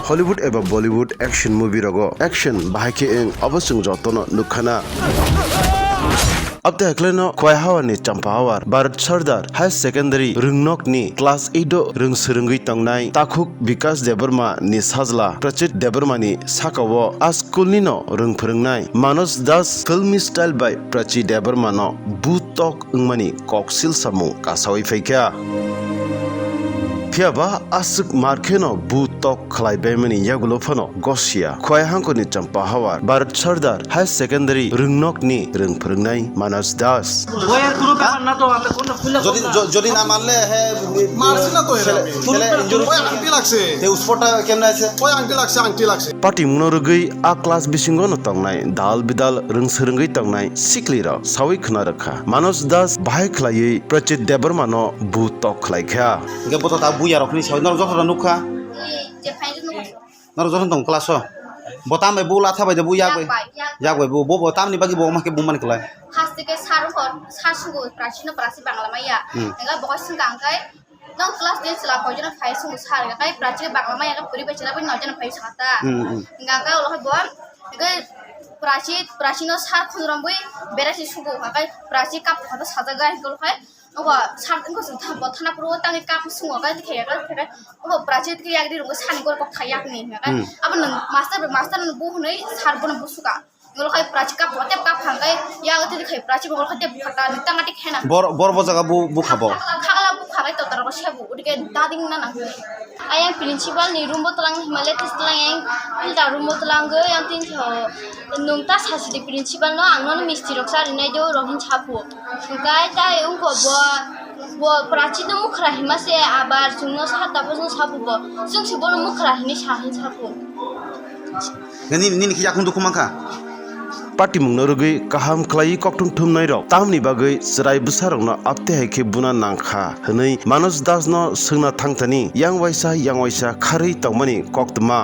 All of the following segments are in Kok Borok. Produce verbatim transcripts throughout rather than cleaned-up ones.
Hollywood eba Bollywood action movie rogo action bahai khe wng, obo chwng jotono nukkhana. Abte haikhlaino Khowai Hawani Champahawar Bharat Sardar Higher Secondary rwngnokni class eight o rwng swrwngwi tongnai takhuk Bikash Debbarma ni sajla Prachit Debbarma ni sakao a school nino rwng phwrwngnai Manoj Das filmy style bai Prachit Debbarma no butok wngmani koksil samung kasawi phaikha. Phiyaba aswk mar kheno butok khlai baimani yagulo phano gosiya Khowai Hangkoni Champahawar Bharat Sardar Higher Secondary rwngnokni rwng phwrwngnai Manoj Das. ওই আর কোনো ব্যাপার না তো, আমরা কোনো খুলে যদি বললাম। য-, যদি না মানলে, হ্যাঁ, মারছে না তো এরা। ছেলে, ছেলে ইনজুরি ওই আংটি লাগছে। তে উসপোর্টটা কেমনে আছে? ওই আংটি লাগছে, আংটি লাগছে। Patimungno rwgwi a class bisingo no tongnai dal bidal rwng swrwngwi tongnai siklirok sawi khna rwkha. Manoj Das bahai khlaiwi Prachit Debbarma no butok khlaikha. Hingke bo to ta buya rokni sawi norok jotono nukha. Norok jotono tong class o. Bo tam bai bo latha bai de bo yak bai. Yak bai. Yak bai bo, bo, bo tamni bagwi bo ma khe bumani kwlai. First ke sir hor, sir sugo Prachit no Prachit Bangla maya. Hmm. Enga bo sing kang kai. Nang class ten chwla koi jona phai sung sar ga kai Prachit Bangla maya ga puri bai chwla bai nai jona phai sata. Hmm, hmm. Enga kai ulo bo. Enga Prachit, Prachit no sir khun rom bui bera si sugo ga kai Prachit kap khata saja ga hingkol kai. Obo sar wngkha chwng tha-, bo thana phuru tangwi kap swngo, khe khe khe khe obo Prachit khe yak di rwngkha sani gor kok thai yakni hwnwi khe. Hmm. Abo nwng master, master no bu hwnwi sar bono bu suka. Ngolo khai Prachit kap, tep kap phang khe yak tei khai Prachit bo khai tep khata ni tanga tei khena. Bor, bor bo jaga bu, bu khabo. Khagla bu khabai to tara ko sebu, udike dading na nang. Ayang principal ni room bo tlang hima latest tlang yang filter room bo tlang go yang tin tho. Nwng ta sasi di principal no, ang nono misti rok cha rinai do rok hin sapu. Hwnkhe tai wngkha bo, bo Prachit no mukhra hima se abar chwngno sa tapos no sapu bo. Chwng se bono mukhra hinwi sa hin sapu. Nini, nini khe yakung dukhu mankha? Patimungno rwgwi kaham khlaiwi koktwng thumnairok tamni bagwi chwrai bwsarokno apte hai khe buna nangkha hwnwi Manoj Das no swngna thangthani yang waisa yang waisa kharwi tongmani koktwma.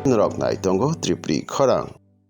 Norok nai tongo Tripuri khorang.